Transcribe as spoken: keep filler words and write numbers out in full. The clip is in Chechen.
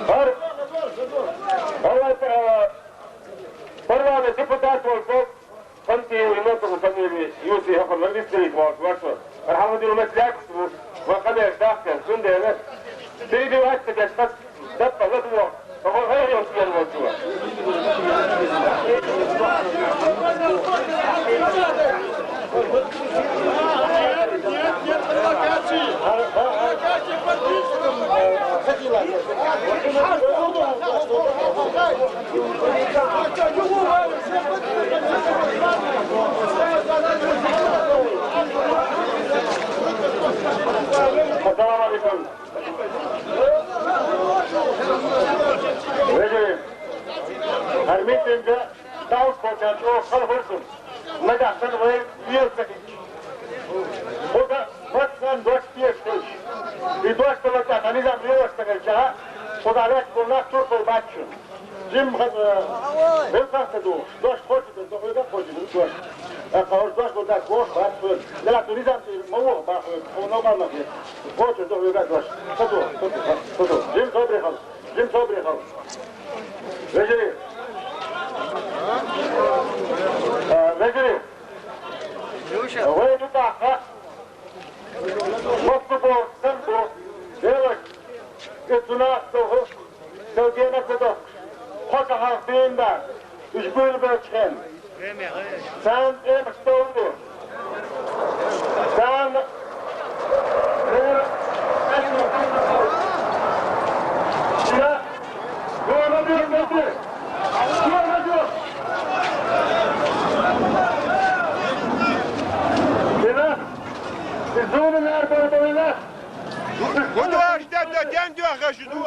Гьар, гьар вай, э, парламент депутат волчу Фантиев Риматов фамилия юсий хӀокхуьнан вист йолуш волчу варчо. Архьа ма дилла мет лаьтташ ву, вай къамелаш дахкина, цундела перебивать ца деш, даппа ладугӀу. Ассаламу алейкум. Вежарий, хӀара митинг даллалц болчарна чӀогӀа хала хуьлу шуна. Нагахь санна вай веза ца хилча. Кхуза массарна дош тешаш хуьлуш. И дош даларца цхьа низам лелош ца хилча, кхузахь лаьтташ болу нах турпал бац шуна. Жимма хаза, э, белхах ца духуш, дош кхочур ду, со хьоьга а кхочур ду дош. ТӀаккха хӀорш дош бу дац бохуш бац хьоьга. Делахь цу низам тӀе ма воху боху хьоьга, хьуна новкъа ма хета. Кхочур ду хьоьга а дош. Ца ду, ца ду, ца ду. Жимма собаре хила, жимма собаре хила. Вежарий. Э, вежарий. Вай ду тӀаккха. Массо бохург санна бу, Делан, и цу нах доху, сел гена ца дохуш, кхо шо хьалха дийна дар, уьш буьйлабеллачу хенна. Царна тӀемаш товр ду. Царна Вуьдуш де, де, ден доьхна шу ду?